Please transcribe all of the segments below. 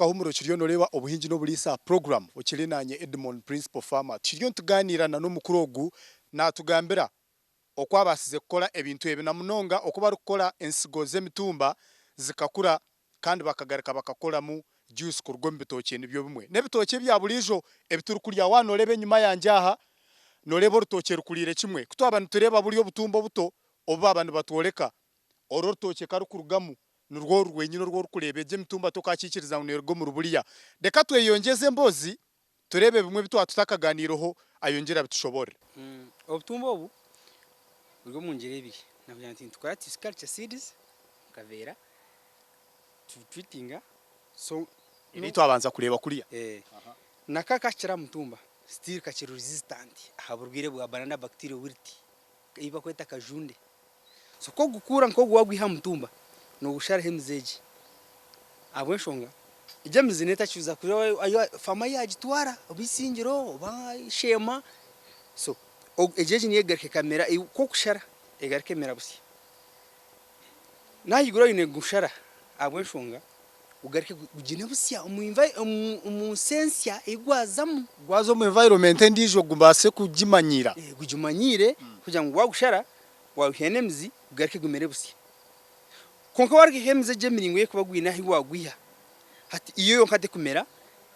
akahumuro kiriyo noreeba obuhingi n'oburiisa program okiri nanye Edmond Principal Farmer tukiriyo nituganiira na n'omukuru ogu natugambira oku abaasize kukora ebintu ebi na munonga oku barikukora ensigo z'emitumba zikakura kandi bakagaruka bakakoramu juice kuruga omu bitookye nibyo bimwe. N'ebitookye ebya buriijo ebi turikurya. Waaba nooreeba enyima yangye aha, nooreeba orutookye rukuriire kimwe. Ku twaba nitureeba buriya obutumba obuto obu baaba nibatworeka, oru orutookye karikurugamu nirwo oru rwenyine oru orikureeba. Egyo emitumba tokaakiikiriza ngu neeruga omuri buriya. Reka tweyongyeze emboozi tureebe bimwe ebi twaba tutakaganiireho ayongyere abitushoboorore. Obutumba obu buri omu ngyeri ebiri. Nakugira nti nitukora tissue culture seeds omu kaveera, tubitreatinga so. Ebi twabanza kureeba kuriya. Naka akakira aha mutumba still kakiri resistant aha burwaire bwa banana bacterial wilt ei barikweta akajunde. So ku orikugukuura nk'ogu waagwiha aha mutumba, noogusharaho emizi egi ahabw'enshonga egi emizi neetakiza faama yaagitwara oba eisingiro oba sheema so egi egi niyo egaruka ekamera ku orikushara egaruka emera busya. N'ahaiguru oine kugushara ahabw'enshonga gugaruke gugyine busya omu nsi ensya ei gwazamu. Gwaza omu environment endiijo gubaase kugimanyiira. Gugimanyiire kugira ngu wagushara wawihayo n'emizi gugaruke gumere busya. Kwonka waruga emizi egyo emiringwa ei erikuba gwine ahi wagwiha hati yo yonka tekumera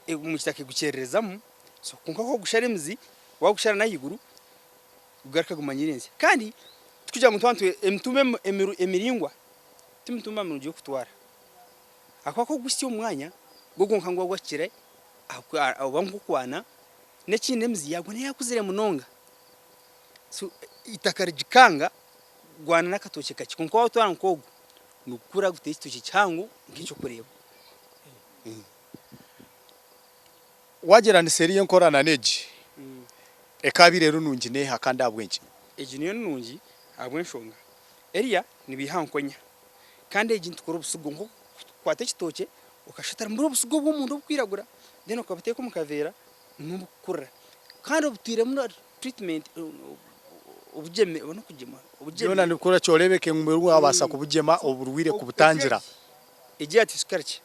omu kitaka egukyerereza so kwonka ku orikugushara emizi wagushara n'ahaiguru gugaruke gumanyiire ensi. Kandi tikugira ngu nituba emitumba emiringwa ti mitumba mirungi y'okutwara ahakuba ku orikuguhitsya omu mwanya gwo gwonka niguba gwahikire oba nk'okwana n'ekindi emizi yaagwo neeba yakuzire munonga so eitaka rigikanga gwana n'akatookye kakye kwonka waatwara nk'ogu nigukura guteera ekitookye kihango nk'eky'okureeba. Waagyeranisa eriyo enkora na n'egi, ekaabaire eri nungi n'eha kandi ahabw'enki? Egi niyo nungi ahabw'enshonga eriya nibaiha nkonya kandi egi nitukora obusigo nk'okukwata ekitookye okashotera buriya obusigo obw'omunda obukwiragura then okabuteeka omu kaveera nimwo bukukurira kandi obutwiremu treatment obugyeme n'okugyema obugyeme. Byona nibikura kyoreebeke ngu mbwenu waabaasa kubugyema oburwaire kubutangira. Egi ya tissue culture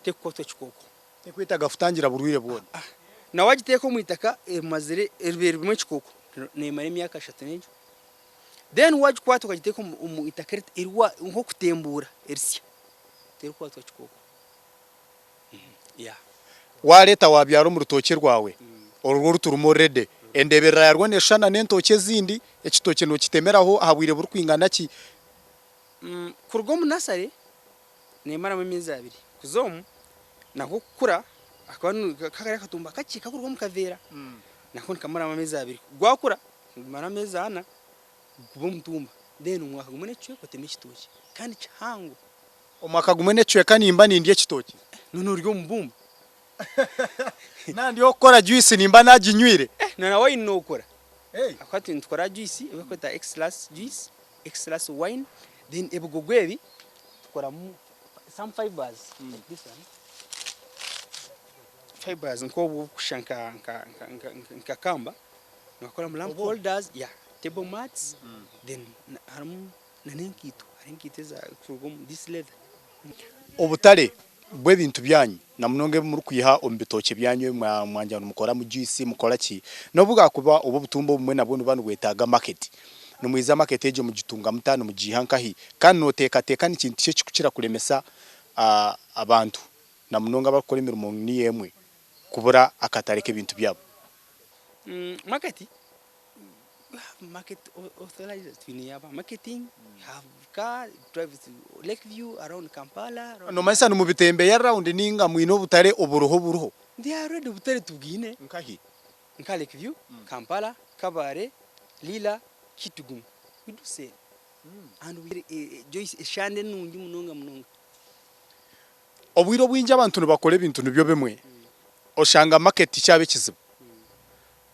tekukwatwa ekikooko. Tekwetaaga kutangira burwaire bwona. Na wagiteeka omu itaka erimazire eribaire ririmu ekikooko nemara emyaka ashatu n'egyo. Then wagikwata okagiteeka omu itaka nk'okutembuura erisya terikwatwa kikooko. Yeah. Wareeta wabyara omu rutookye rwawe orwo oruturimu already, endeeberera yarwo neshushana n'entookye ezindi? Ekitookye nokitemeraho aha bwire burikwingana ki? Kuruga omu nursery Neemaramu emyezi abiri kuza omu, nahwo kukura hakaba kari akatumba kakye kakuruga omu kaveera, nako nikamaramu ameezi abiri. Gwakura nigumara ameezi ana guba omutumba then omwaka gumwe n'ekicweka oteme ekitookye kandi kihango. Omwaka gumwe n'ekicweka nimba nindya ekitookye? Noona ori omubumba. Naaba ndi ow'okukora juice nimba naaginywire? Na na wine nookora. Ahakuba itwe nitukora juice ei barikweta exlus juice. Exlus wine then ebigogo ebi tukoramu some fibers like this one fibers nk'obu obukushusha nka nka nka nka kamba nibakoramu lamp holders yeah table mats then harimu na n'enkaito hariho enkaito eza kuruga omu this leather. Obutare bw'ebintu byanyu na munonga ebi murikwiha omu bitookye byanyu ebi mwagira ngu nimukoramu juice mukora ki, n'obu bwakuba obu obutumba obumwe nabwo nibuba nibwetaaga market. Nimwiza market egyo mugitunga muta, nimugiiha nkahi? Kandi nooteekateeka ni kintu ki ekirikukira kuremesa abantu na munonga abarikukora emirimo niyo emwe kubura akatare k'ebintu byabo? Market We have market authorizers, twine aba marketing, we have car drives to Lake View around Kampala. Nomanyisa nimubitembeya round ninga mwine obutare oburiho buriho? They are ready obutare tubwine. Nkahi? Nka Lake View, Kampala, Kabale, Lira, Kitgum. We do sell and we Joyce eshande nungi munonga munonga. Obwire obwingi abantu nibakora ebintu nibyo bimwe oshanga market kyaba ekizibu.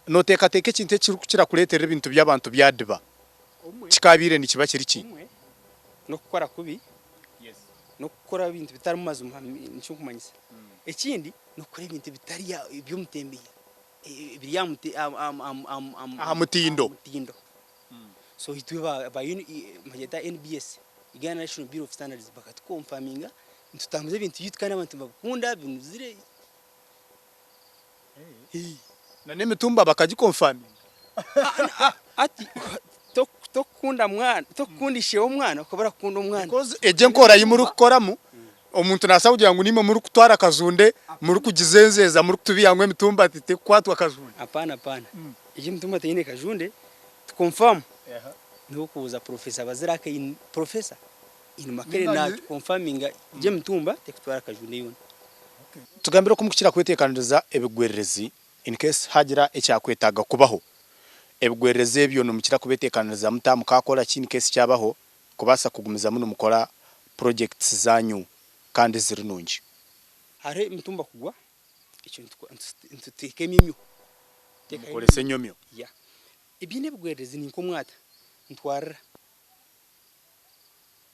Nooteekateeka ekintu ekirikukira kureetera ebintu by'abantu byadiba kikaabaire nikiba kiri ki? Obumwe n'okukora kubi, n'okukora ebintu bitarimu mazima nikyo nkumanyisa. Ekindi n'okukora ebintu ebitari eby'omutembeyi, ebiri aha mutindo. So itwe ba bagyeta NBS, Uganda National Bureau of Standards, bakatukonfaminga. Nitutambuza ebintu byaitu kandi abantu nibabikunda binuzire. Na n'emitumba bakagikonfaminga. Hati tokukunda mwana, tokukunda ishe w'omwana okabura kukunda omwana. Because egyo enkora ei murikukoramu, omuntu naabaasa kugira ngu niimwe murikutwara akajunde, murikugizenzeeza, murikutubiiha ngu emitumba tekukwatwa kajunde. Hapana hapana. Egyo emitumba teine kajunde, to confirm n'okubuuza Professor Bazirake in Professor in Makerere naatu confirminga egyo emitumba tekutwara kajunde yoona. Tugambire oku mukukira kweteekaniriza ebigwererezi in case hagira ekyakwetaaga kubaho. Ebigwererezi ebyo nimukira kubeteekaniriza muta? Mukaakora ki in case kyabaho kubaasa kugumizamu nimukora projects zaanyu kandi ziri nungi? Hariho emitumba kugwa, ekyo nituteeka emyomyo. Nimukoresa enyomyo? Yeah. Ebiine ebigwererezi ni nk'omwata, nitwarira.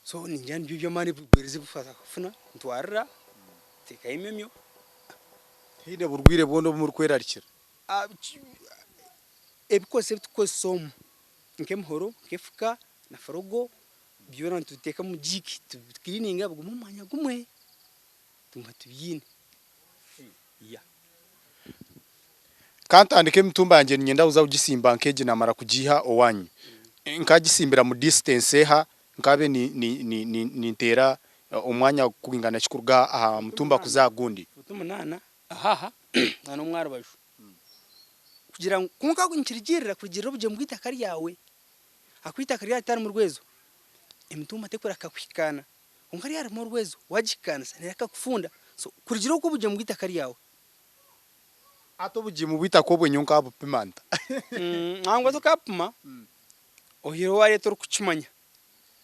So ningira nibyo by'amaani ebigwererezi ebi twaza kufuna, nitwarira, tuteekayo emyomyo. Tihaine burwaire bwona obu murikwerarikira? Ebikozeso ebi turikukozesa omu nk'emihoro, nk'efuka na forogo byona nitubiteeka omu jiiki tubikiriininga bigume omu mwanya gumwe tuguma tubiine. Kantandike emitumba yangye niinyenda kuza kugisimba nk'egi naamara kugiiha owaanyu. Nkaagisimbira mu distance eha? Nkaabe ninteera omwanya gwingana ki kuruga aha mutumba kuza aha gundi? Fuuti munaana aha aha n'omu aha rubaju. Kugira ngu kwonka nikirugiirira kurugiirira obugyemu bw'eitaka ryawe. Ahakuba eitaka ryawe ritarimu rwezo, emitumba terikurahuka kuhikaana. Kwonka ryaba ririmu orwezo, waagihikaanisa neereka kufunda. So kurugiirira oku obugyemu bw'eitaka ryawe. Hati obugimu bw'eitaka obwe nyowe nkabupima nta? Nangwa tokabupima, oihireho waareeta orikukimanya.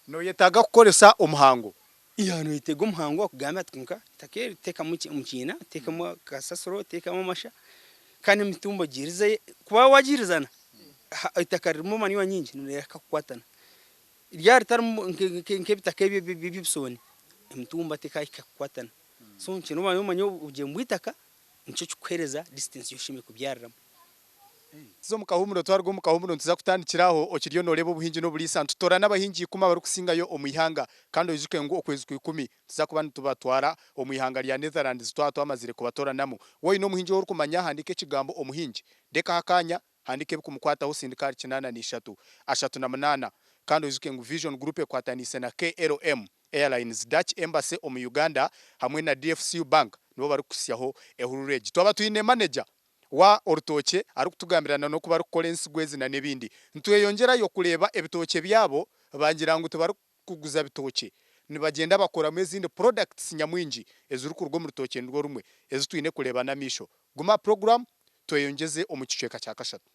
Noyetaaga kukoresa omuhango. Yeah, noyetaaga omuhango akugambe ati kwonka eitaka eri teekamu omu kiina, teekamu kasasiro, teekamu amasha kandi emitumba ogiirize, kuba waagiirizana, eitaka ririmu manure nyingi nirireka kukwatana. Ryaba ritarimu nk'ebitaka ebi eby'ebisooni, emitumba tekaahika kukwatana. So nikyo noba nomanya obugyemu bw'eitaka nikyo kikuheereza distance ei oshemereire kubyariramu. Tuza omu kahuumuro twaruga omu kahuumuro nituza kutandikira aho okiriyo nooreeba obuhingi n'oburiisa. Nitutoorana abahingi ikumi abarikusingayo omu ihanga kandi oijuke ngu okwezi kwa ikumi nituza kuba nitubatwara omu ihanga rya Netherlands twaba twamazire kubatooranamu. Waaba oine omuhingi ou orikumanya handiika ekigambo omuhingi rekaho akaanya Handiika ebikumukwataho sindika ahari 83 38 kandi oijuke ngu Vision Group ekwataniise na KLM Airlines, Dutch Embassy omu Uganda hamwe na DFCU Bank nibo barikukuhitsyaho ehururu egi. Twaba twine manager wa orutookye arikutugambira na n'oku barikukora ensigo ezi na n'ebindi. Nitweyongyerayo kureeba ebitookye byabo bangira ngu tibarikuguza bitookye nibagyenda bakoramu ezindi products nyamwingi ezirikuruga omu rutookye nirwo rumwe ezi twine kureeba n'amaisho. Guma aha puroguraamu tweyongyeze omu kicweka kya kashatu.